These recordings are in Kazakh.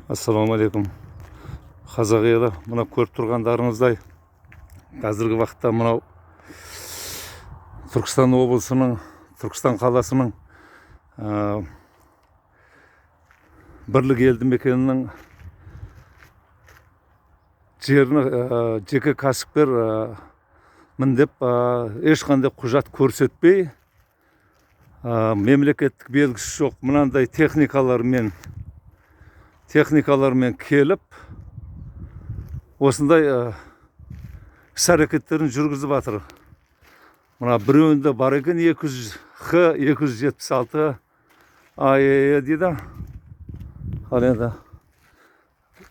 Ассалаумағалейкум, қазақ елі! Мына көріп тұрғандарыңыздай, қазіргі уақытта мынау Түркістан облысының, Түркістан қаласының Бірлік елді мекенінің жерін жеке кәсіпкер міндеп, ешқандай құжат көрсетпей, мемлекеттік белгісі жоқ мынандай техникалармен келіп, осындай іс әрекеттерін жүргізіп жатыр. Мына біреуінде бар екен 200 Х 276 АЕ дейді. Ал енді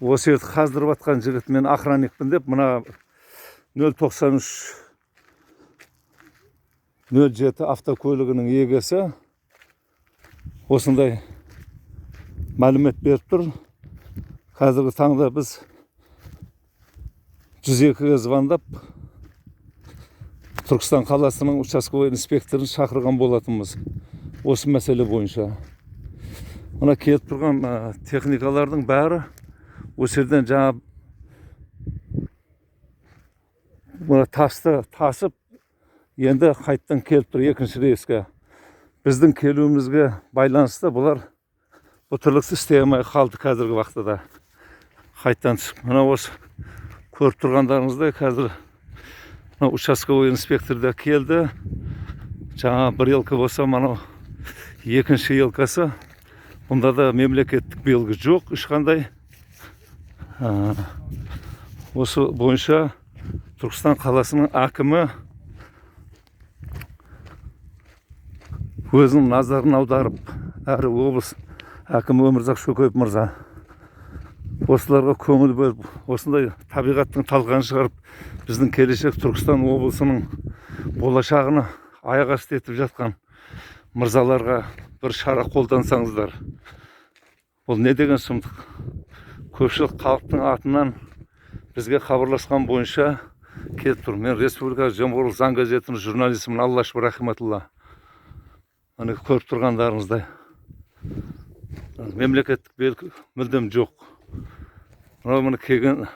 осы жерді қаздырып жатқан жігіт «мен охранникпін» деп, мына 093 07 автокөлігінің егесі осындай мәлімет беріп тұр. Қазіргі таңда біз 102-ге звондап, Түркістан қаласының участковый инспекторын шақырған болатынбыз осы мәселе бойынша. Мына келіп тұрған техникалардың бәрі осы жерден жаңа мына тасты тасып, енді қайттан келіп тұр екінші рейске. Біздің келуімізге байланысты бұлар бұл тірлікті істей алмай қалды. Қазіргі уақытта қайттан түсіп, мына осы көріп тұрғандарыңыздай, қазір мына участковый инспектор да келді. Жаңа бір елка болса, мынау екінші елкасы. Бұнда да мемлекеттік белгі жоқ ешқандай. Осы бойынша Түркістан қаласының әкімі өзінің назарын аударып, әрі облыс әкімі Өмірзақ Шөкеев мырза осыларға көңіл бөліп, осындай табиғаттың талқанын шығарып, біздің келешек Түркістан облысының болашағына аяқ асты етіп жатқан мырзаларға бір шара қолдансаңыздар. Бұл не деген сұмдық? Көпшілік халықтың атынан бізге хабарласқан бойынша келіп тұр. Мен Республика жемқорлық заң газетінің журналистімін, Аллашев Рахиматулла. Міне, көріп тұрғандарыңыздай, мемлекеттік белгі мүлдем жоқ. Мынау, міне, келген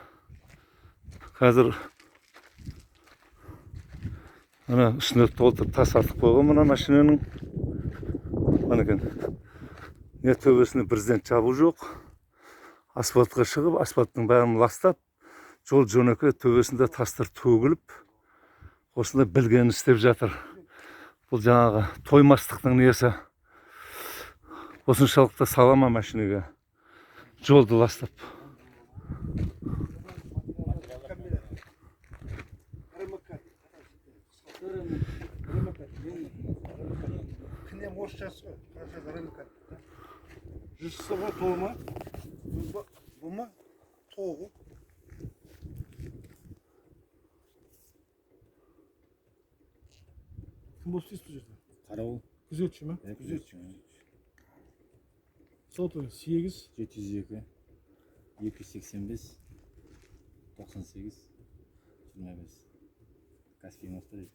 қазір, міне, үстіне толтырып тас артып қойған мына машинаның. Мінекей, не төбесіне брезент жабу жоқ. Асфальтқа шығып, асфальттың бәрін ластап, жол жөнекей төбесінде тастар төгіліп, осындай білгенін істеп жатыр. Бұл жаңағы тоймастықтың несі? Осыншалықты сала ма машинаға жолды ластап? Кінем орысшасы ғой, қазақшасы РМК. Жүзсі ғой, то ма? Бұл ма? То ғой. Кім болып істейсіз бұл жерде? Қарауыл. Күзетші ме? Күзетші. Сотовый 8 702 285 98 25. Каспий моста дейді.